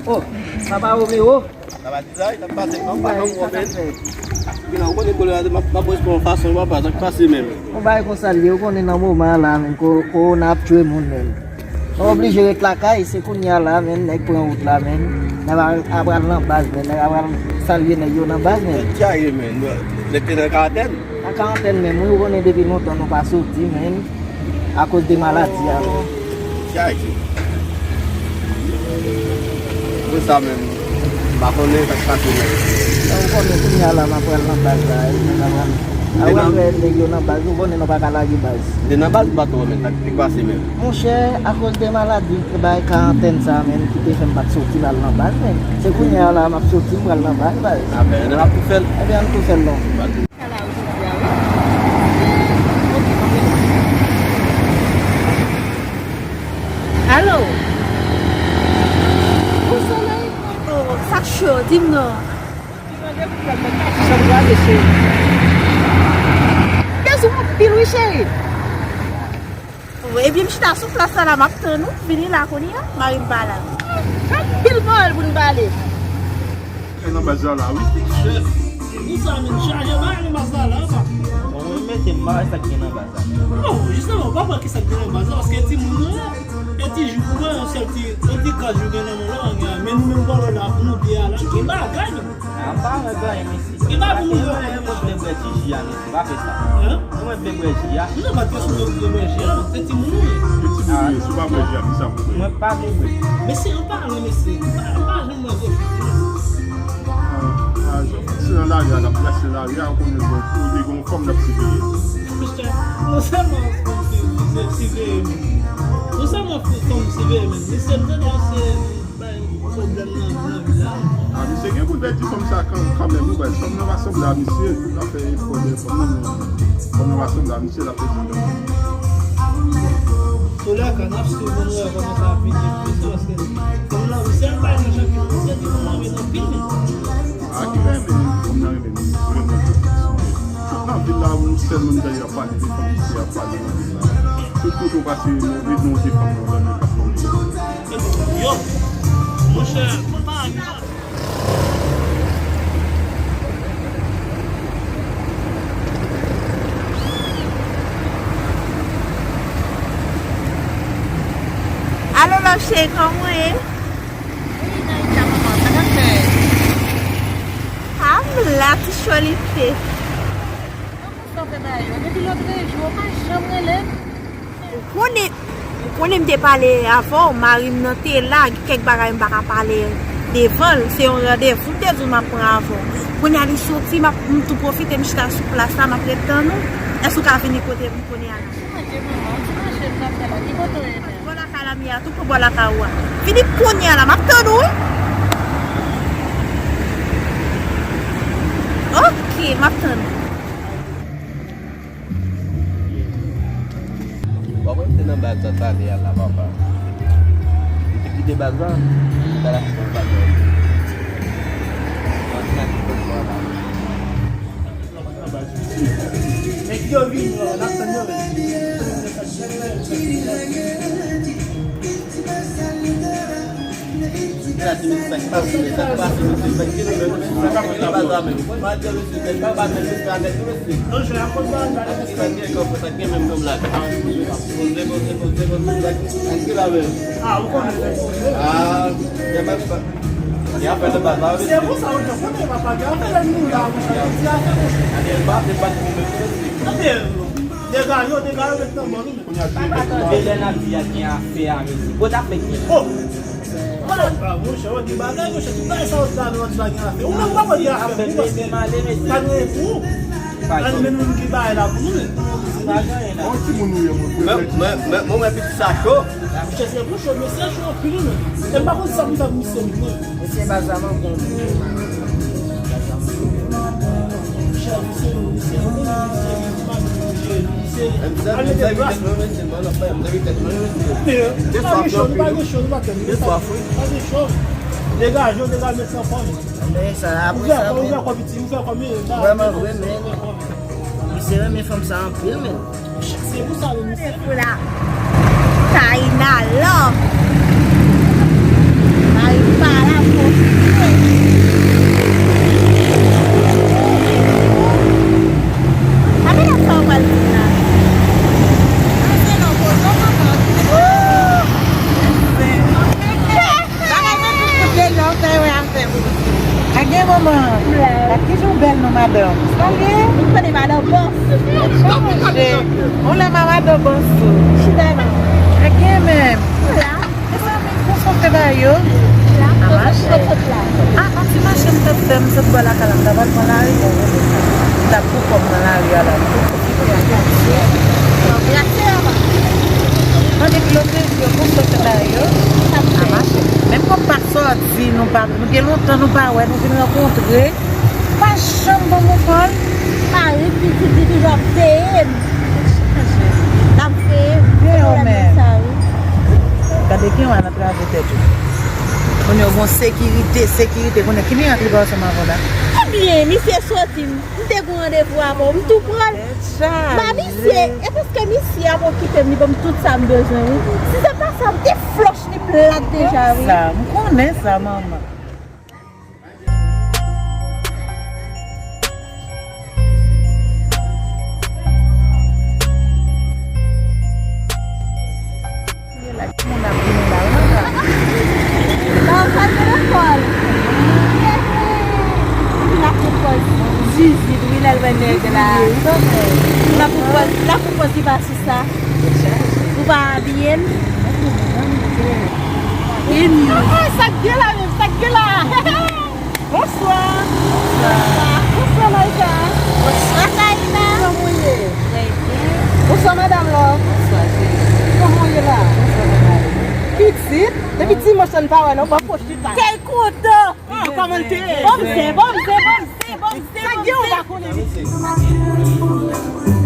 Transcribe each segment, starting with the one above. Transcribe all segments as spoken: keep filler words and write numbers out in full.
Oh, papa Romeo. Sa va, Dizay? Sa k pase? An pa nan moman menm. Ou konnen koulè a, m ap, m ap respon yon fason, papa, sa k pase menm? Yon bagay konsa l ye, ou konnen nan moman an la menm, ko-, kowona ap tchwe moun menm. Nou oblije ret lakay, se kounye a la menm, nèg pran wout la menm. Nèg ap, ap pral nan baz menm, nèg ap pral salye nèg yo nan baz menm. Nèg kyaye menm, nèg te nan karantèn. Nan karantèn menm, wi, ou konnen depi lontan nou pa soti menm. Akoz de maladi a menm. Kay. Pou sa menm, m pa konnen sa k pase menm. Ou konnen kounye a la, m ap pral nan baz la, e, nan baz la. Apre, apre nèg yo nan baz, ou konnen nou pa ka lage baz. Te nan baz ou pa twò menm, sa k te pase menm? Monchè, akoz de maladi, bay karantèn sa menm, ki te fè m pa t soti m al nan baz menm. Se kounye a la, m ap soti, m pral nan baz, baz. Apre, n ap tou fè l. Ebyen, ann tou fè l non. Sa la ou jodi a, wi. Alo? Ou solèy? Oh, sa k cho, di m non. Bezwen anpil, wi, cheri. Ebyen, m chita sou plas la, la, m ap tann ou. Vini la kounye a, mari m pa la. Anpil pawòl pou n pale. E nan baz la, la, wi. Chèf, nou sa menm chaje bagay nan baz la, la, pa. Bon, mwen mete m pa wè sa k gen nan baz la. Non, jisteman, ou pa wè ki sa k gen nan baz la, paske timoun yo, e ti jou, ou wè yon sèl ti, yon ti kras jou gen nan men w la, men nou menm, vòlò la, pou nou byen a la, gen bagay, men. A, m pa wè bagay, mesye. Gen bagay pou nou wè. Mwen vle bwè ti ji a, mesye, pa fè sa. Hein? Mwen vle bwè ji a. Non, pa kesyon de vle bwè ji a, non. Se timoun ou ye. E timoun ou ye, si w pa bwè ji a, kisa pou bwè? Mwen pa vle bwè. Mesye, ann pale, mesye. Ann pa, ann pa janm wè zòfis, non. Ah, ah, zòfis se nan lari a, l ap brase lari a, ou konnen, bon, ou te gen yon fanm l ap siveye. Mesye, non sèlman fanm siveye, men. Non sèlman fanm siveye, men. Mesye, m tande se bay pwoblèm nan, nan vil la. Ah, misye gen pou l pèdi fanm sa kan, kanmenm, wi, baz. Fanm nan pa sanble a misye, l ap fè efò dèyè fanm nan, men fanm nan pa sanble a misye, l ap pèdi fanm nan. Toulèka, n ap swiv pou n wè kòman sa ap vini, mesye, paske fanm nan, misye ap bay nan chak jou, misye di fanm nan renmen anpil, men. Ah, ki renmen, fanm nan renmen, renmen. Tout nan vil la, ou sèl moun dèyè ap pale de fanm, misye ap pale nan vil la. Tout kote w pase, move non de fanm nan, nan vil la. Yo, monchè, mwen pa anvi non. Alo, love chéri, kòman w ye? Wi, Naïka, manman, sa k ap fèt? A, m la, ti cholite. Kòman sa w fè bagay yo? Depi lòtrejou, ou pa janm rele m. Ou konnen, ou konnen m te pale avè w, mari m nan te la, gen kèk bagay m pa ka pale devan l, se yon randevou m te di w m ap pran avè w. Kounye a li soti, m ap, m tou pwofite, m chita sou plas la, m ap ret tann ou. Èske w ka vini kote m kounye a la? Ou manje manman, ou ti manje m nan fè la, ki kote w ye menm? Bò lakay la m ye a, tou pre bò lakay ou a. Vini kounye a la, m ap tann ou wi. Oke, m ap tann ou. Bon, mwen te nan baz sa talè a la, papa. Mwen te kite baz la, mwen t al achte yon bagay. Mwen te achte yon bagay la. Nèg yo vini, n ap tann yo. Gade sa k pase, sa k pase, mesye, fèk kilomèt, mesye, sa k pase nan baz la menm. Mwen di mesye, nèg pa bat nèg, mesye, avèk nou, mesye. Sa k gen, sa k gen menm nonm la. Poze, poze, poze, poze, sa k gen la menm. Ah, ou konnen. Ah, gen menm pa. Gen afè nan baz la, mesye. Se pou sa, ou te konnen, papa, gen afè nan nou la, mesye. Gen afè, mesye. Gade, l pa, l pa kilomèt, mesye. Gade, dega yo, dega yo, ret nan ban nou. Papa, tande lè n ap di a gen afè a, mesye. Kot afè k gen la? Oh! Papa, monchè, ou di bagay, monchè, tout bagay sa ou di la, nou di la gen afè. Ou menm, ou pa konn gen afè pou ou, paske pa gen pou ou. An men moun ki bay la pou nou, men. Yon timoun ou ye, mwen. Mwen, mwen, mwen, mwen, piti sa cho. Monchè, se pou cho, mesye cho anpil, wi, men. E m pa konn sa pou sa pou misye vin, non. Mesye, baz la manke yon moun. Baz la manke yon moun. Monchè, misye, misye, misye, misye, misye, misye. Menm sa, menm sa, mwen, mwen, mwen, mwen. Degaje w, nou pa gen cho, nou pa gen cho. Degaje w, degaje w, met sa anfòm. Men sa, apre sa, men. Ou fè kò piti, ou fè kò, men. Vrèman vre, men. Misye renmen fanm sa anpil, men. Se pou sa, men, misye. Se pou la. Taina love. Mari m pa la, Kijan w bèl non, madanm? Salye. Ou konnen madanm bòs. Chanje. On lè ma madanm bòs tou. Chita non. Gen menm. Ou la. Mezanmi, pou sot te ba yo. La, a mache. Sot la. A, an ti mache m t ap fè, m sot bò lakay la, m t ap al pran lari, bon, m t ap pou kòm nan lari a la. Mande Claude, pou sot te ba yo. A mache. Menm kòm pa sòti, nou pa, nou gen lontan nou pa wè, nou vin rankontre. Pa janm ban m yon kòl. Mari m pitit li toujou ap veye m. L ap veye m. Veye w menm. Gade gen w al antrave tèt ou. Kounye w gon sekirite, sekirite. Kounye ki mirak li pa ansanm avè w la? Ebyen, misye soti, m te gon randevou avè w, m tou pran l. Ba misye, e paske misye ap okipe m, li ban m tout sa m bezwen, wi. Si se pa sa, m te flòch li plat deja, wi. Sa, m konnen sa, manman. Moun ap vini la, wi, manman. Nan, sa gen lekòl. Moun ap fout pòz zizit, wi, lè l wè nèg la. Moun ap fout pòz, l ap fout pòz li pa sou sa. Ou pa abiye l. Ah, sa k gen la menm, sa k gen la. Bonswa. Bonswa. Bonswa, Maïka. Bonswa, Taïna. Kòman w ye? Trè byen. Bonswa, madanm Love. Bonswa, cheri. Kòman w ye la? Bonswa, madanm. Pitit, depi dimanch la n pa wè non, pa fò chita. Kèy kontan. Ah, kòman l te ye? Bon, mse, bon, mse, bon, mse, bon, mse. Sa gen ou pa konnen, mesye? Se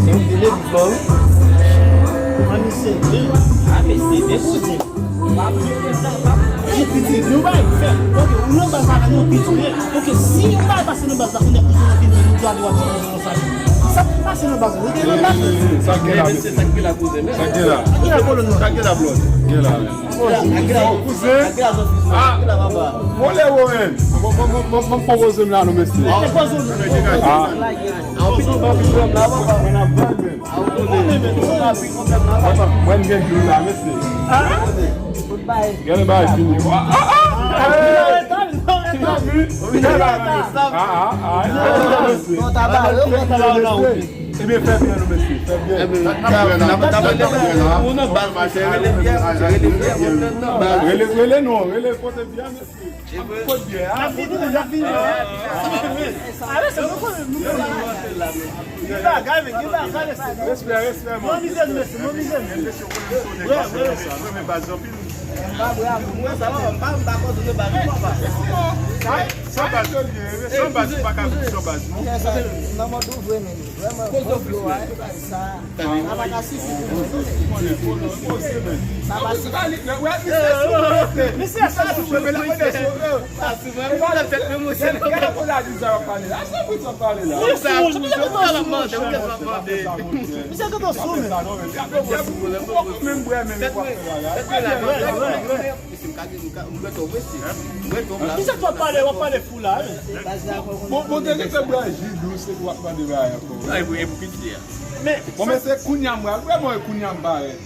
yon vye legliz la, wi. An, mesye, de, a, mesye, de kouzin. Li pitit, nou bay fè. Ok, ou nan baz la, nou pitit. Ok, si ou bay pase nan baz la, kounye a kouzin an vin di nou gade w ap di kouzin an sa. Sa k pase nan baz la? Ou te nan baz la? Sa k gen la, mesye? Sa k gen la, kouzen? Sa k gen la? Sa k gen la, kolonn nan? Sa k gen la, blòd? Gen la. Sa k gen la? Kouzen? Sa k gen la, zòt kouzen? Ah. Sa k gen la, papa? Vòlè ou menm. Bon, bon, bon, bon, bon, pran poze m la, non, mesye. Ah, pran poze m. Ah. Ah, ou pitit, ou pitit la, papa. Mwen ap bay, men. Ah, ou konnen, men. Ou pa pi pwoblèm la, papa. Mwen gen dlo la, mesye. Ah. Gade bagay fini. Ah, ah, ah! Ebyen, fè byen, nou, mesye. Fè byen. Ou nan baz, mesye. Rele byen, rele byen, rele byen, rele byen. Rele, rele non, rele kote byen, mesye. Kote byen, ah. N ap vini, n ap vini. Ah, mesye, nou konnen, nou konnen. Gen bagay, men, gen bagay, mesye. Respè, respè, man. Mwen mize, mesye, mwen mize. Mesye, ou konnen m sou nèg baz, mesye. Mwen renmen baz anpil. M pa bravo. Mwen sa va, m pa, m pa kòdone baz, papa. Sa, sa baz yo ye, san baz ou pa ka viv san baz, non. Nan mòd ou vre, men. Vrèman, bon dlo a, sa, sa pa ka sifi pou mwen. Sa pa sifi. Misye sa sou mwen, men la mwen sou mwen. Sa sou mwen, mwen la tèt mwen, mwen se. Gade kote a di sa w ap pale la. Sa pou sa w ap pale la. Misye gentan sou mwen. Menm bwè, menm bwè. Mesye, m ka di, m ka, m wè tòm, mesye. M wè tòm la. Kisa k w ap pale, w ap pale fou la, wi? Bon, bon, te rete bwè ji dous, epi w ap mande bagay ankò. Ay, e pou ki di a? Men, bon, men se kounye a m pral bwè, bon, e kounye a m parèt.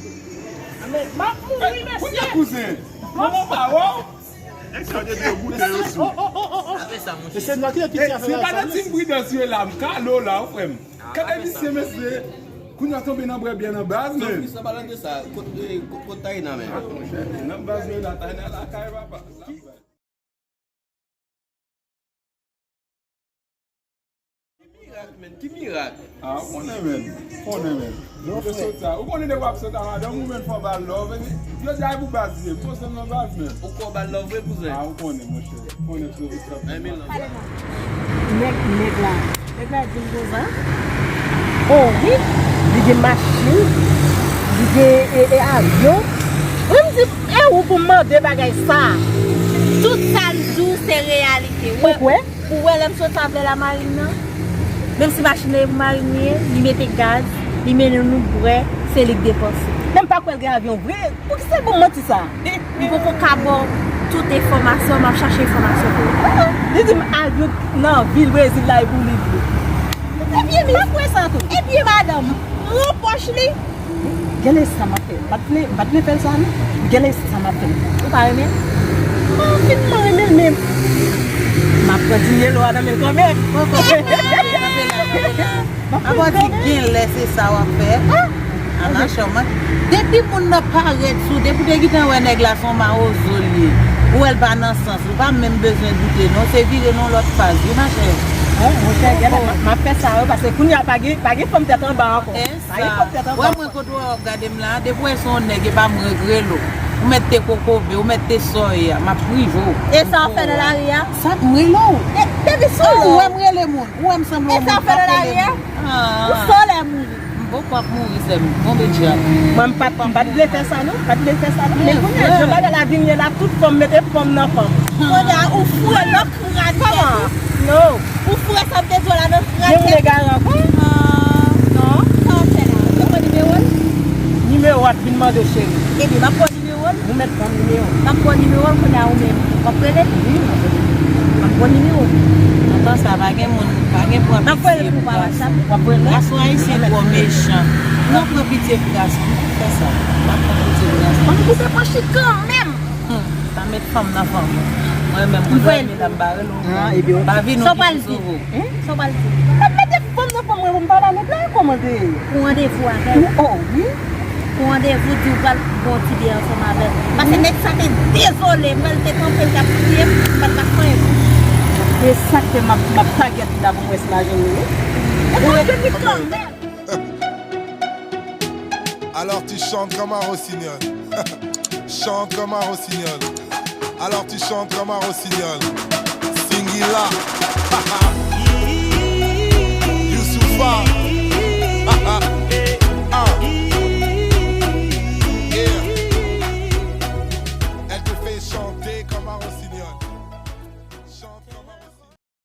Men, m ap mouri, mesye. Kounye a, kouzen. Manman pa wè w. Nèg sa yo te dwe goute yo sou. Apre sa, monchè. Mesye, nou ki kite afè la, sa, mesye. Se pa nan Team Pridans yo la, m kale w la, wi, frè m. Gade misye, mesye. Kounye a tonbe nan bwè byè nan baz, men. Zòt plis nan palante sa. Kot, eh, kot, kot Taina, men? Ah, monchè, nan baz, men, la Taina lakay, papa. Ki mirak, men? Ki mirak? Ah, ou konnen, men. Ou konnen, men. Ou te sot sa. Ou konnen depi w ap sot a madanm ou, men, fò w ba l love, men. Yo di a pou baz ye. Poze m nan baz, men. Ou ko ba l love, wi, kouzen? Ah, ou konnen, monchè. Nèg, nèg la, nèg la di m konsa. Oh wi, li gen machin, li gen, e, e, avyon. Mwen m di, e ou pou m mande bagay sa? Tout sa l di w se reyalite. Ou kwè? Ou wè lè m sot avè l a mari m nan? Menm si machin nan e pou mari m li ye, li mete gaz, li mennen nou bwè, se li k depanse. Men m pa kwè l gen avyon vre. Poukisa l ban m manti sa? M poko ka ba w tout enfòmasyon, m ap chache enfòmasyon pou ou. Li di m avyon nan vil Brezil la e pou li vre. Ebyen, m pa kwè sa tou. Ebyen, madanm, m pran pòch li. Gade sa m ap fè. M pa t vle, m pa t vle fè l sa, non. Gade sa m ap fè. Ou pa renmen l? M pa finman renmen l, men M ap pran ti myelo a nan men l kanmenm. Poko. Apa w di gen lè se sa w ap fè? Anachòman. Depi moun nan parèt sou, depi w te gentan wè nèg la se yon mawozo l ye. Ou wè l pa nan sans, ou pa menm bezwen doute non, se vire nan yon lòt faz wi machè. Monchè, gade, m ap fè sa wi, paske kounye a pa gen, pa gen fanm tèt anba ankò. Pa gen fanm tèt anba ankò. Wè mwen kote w ap gade m la, depi w wè se yon nèg, e pa mwen k rele w. Ou mèt te kokobe, ou mèt te sa w ye a, m ap prive w. E sa w ap fè nan lari a? Sa m rele w. Depi sou ou wè m rele moun, ou wè m sanble yon moun k ap rele moun. Ou sòlè mouri. M poko ap mouri sè m. Tonbe djab. Mwen m pa t, m pa t vle fè sa non. M pa t vle fè sa non. Men kounye a jan bagay la vin ye la, tout fanm mete fanm nan fanm. Kounye a ou foure nan kràn tèt ou. No. Ou foure sa m te di w la nan kràn tèt ou. Gen moun egare ankò? Non. Sa w ap fè la? Ou te pran nimewo l? Nimewo a t vin mande w cheri. Ebyen m ap pran nimewo l. Ou mèt pran nimewo. M ap pran nimewo l kounye a ou menm. W ap rele? Wi, m ap rele. M ap pran nimewo. Nan tan sa pa gen moun, pa gen pran pitye pou gason. W ap rele? Gason ayisyen twò mechan. Non, pran pitye pou gason. M p ap fè sa. M p ap pran pitye pou gason. Ann koupe pòch li kanmenm. Hmm, sa met fanm nan fanm. Mwen menm, mwen dòmi la, m pa rele w. Pa vin ou ki pou sove w. Sa w pral di? M ap mete fanm nan fanm mwen pou m pale a nèg la, kòman te ye? Pou randevou avè l. Oh wi. Pou randevou, di w pral bwè yon ti byè ansanm avè l. Paske nèg sa te dezole, m wè l te kanpe, l t ap kriye, m pa t ka fè anyen pou li. E sa k fè m ap, m ap tagèt li la pou m wè si m a jwenn li wi. E m ap jwenn li kanmenm. Alors tu chantes comme un rossignol. Chante comme un rossignol. Alors tu chantes comme un rossignol. Singila. Youssoupha. Ah. Yeah. Elle te fait chanter comme un rossignol.